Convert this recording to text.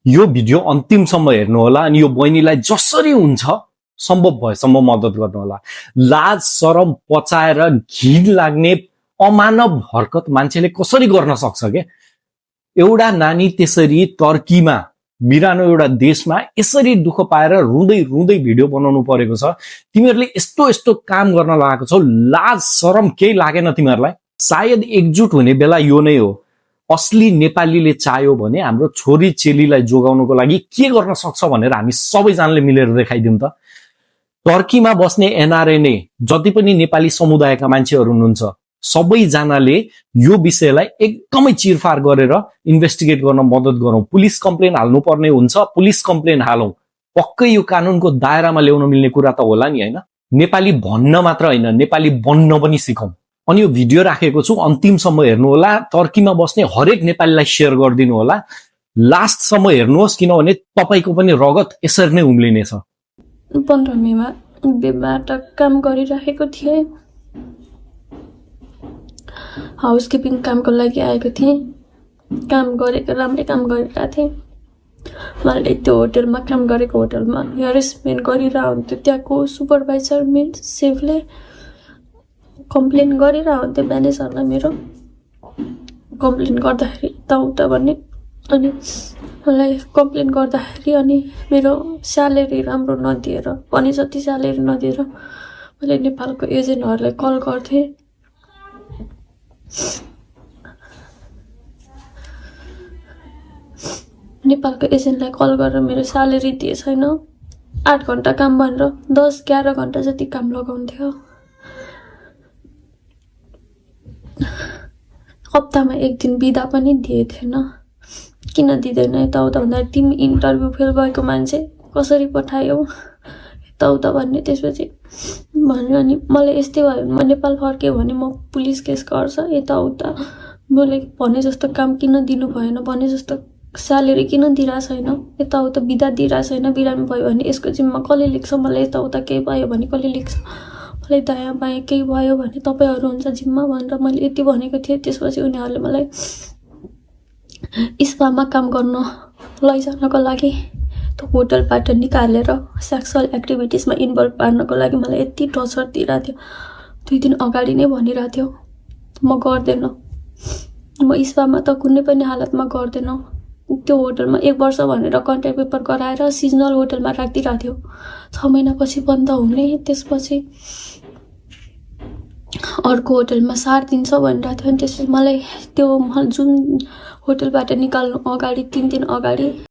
यो भिडियो अन्तिमसम्म हेर्नु होला अनि यो बहिनीलाई जसरी हुन्छ सम्भव भएसम्म मद्दत गर्नु होला। लाज शरम पचाएर घिन लाग्ने अमानव हरकत मान्छेले कसरी गर्न सक्छ के? एउटा नानी त्यसरी टर्कीमा बिरानो एउटा देशमा यसरी दुःख पाएर रुँदै रुँदै भिडियो बनाउनु परेको छ। तिमीहरूले यस्तो यस्तो काम गर्न लागेको छौ, लाज शरम केही लागेन तिमीहरूलाई? सायद एकजुट हुने बेला यो नै हो। असली नेपालीले चाह्यो भने हाम्रो छोरी चेलीलाई जोगाउनको लागि के गर्न सक्छ भनेर हामी सबैजनाले मिलेर देखाइदिउँ त। टर्कीमा बस्ने एनआरएनए जति पनि नेपाली समुदायका मान्छेहरू हुनुहुन्छ सबैजनाले यो विषयलाई एकदमै चिरफार गरेर इन्भेस्टिगेट गर्न मद्दत गरौँ। पुलिस कम्प्लेन हाल्नु पर्ने हुन्छ, पुलिस कम्प्लेन हालौँ। पक्कै यो कानुनको दायरामा ल्याउन मिल्ने कुरा त होला नि, हैन? नेपाली भन्न मात्र हैन, नेपाली बन्न पनि सिकौँ। अनि यो भिडियो राखेको छु, अन्तिमसम्म हेर्नु होला। टर्कीमा बस्ने हरेक नेपालीलाई शेयर गरिदिनु होला। लास्टसम्म हेर्नुहोस् किनभने तपाईको पनि रगत यसरी नै उम्लिनेछ। 15 मेमा बेबाट काम गरिरहेको थिएँ। हाउसकिपिङ कामको लागि आएको थिएँ। काम गरेको राम्रै काम गरिरहेको थिएँ। मैले त्यो होटलमा काम गरेको होटलमा हेरेसमेन्ट गरिरहेको हुन्थ्यो। त्यहाँको सुपरभाइजर मिन्स सेफले कम्प्लेन गरिरहेको हुन्थ्यो म्यानेजरलाई। मेरो कम्प्लेन गर्दाखेरि यताउता भन्ने, अनि मलाई कम्प्लेन गर्दाखेरि अनि मेरो स्यालेरी राम्रो नदिएर, भने जति स्यालेरी नदिएर मैले नेपालको एजेन्टहरूलाई कल गर्थेँ। नेपालको एजेन्टलाई कल गरेर मेरो स्यालेरी दिए छैन। 8 घन्टा काम भनेर 10-11 घन्टा जति काम लगाउँथ्यो। हप्तामा 1 दिन बिदा पनि दिए थिएन। किन दिँदैन यताउता भन्दा तिमी इन्टरभ्यू फेल भएको मान्छे कसरी पठायौ यताउता भन्ने। त्यसपछि भन्यो अनि मलाई यस्तै भयो म नेपाल फर्केँ भने म पुलिस केस गर्छ यताउता। मैले भने जस्तो काम किन दिनु भएन, भने जस्तो स्यालेरी किन दिइरहेको छैन, यताउता बिदा दिइरहेको छैन, बिरामी भयो भने यसको जिम्मा कसले लिन्छ, मलाई यताउता केही भयो भने कसले लिन्छ, मलाई दायाँ बायाँ केही भयो भने तपाईँहरू हुन्छ जिम्मा भनेर मैले यति भनेको थिएँ। त्यसपछि उनीहरूले मलाई स्पामा काम गर्न लैजानको लागि त्यो होटलबाट निकालेर सेक्सुअल एक्टिभिटिजमा इन्भल्भ पार्नको लागि मलाई यति टर्चर दिइरहेको थियो। 2 दिन अगाडि नै भनिरहेको थियो म गर्दैन, म स्पामा त कुनै पनि हालतमा गर्दैन। त्यो होटलमा 1 वर्ष भनेर कन्ट्र्याक्ट पेपर गराएर सिजनल होटलमा राखिदिरहेको थियो। 6 महिनापछि बन्द हुने, त्यसपछि अर्को होटलमा सारिदिन्छ भनिरहेको थियो। अनि त्यसपछि मलाई त्यो जुन होटलबाट निकाल्नु अगाडि 3 दिन अगाडि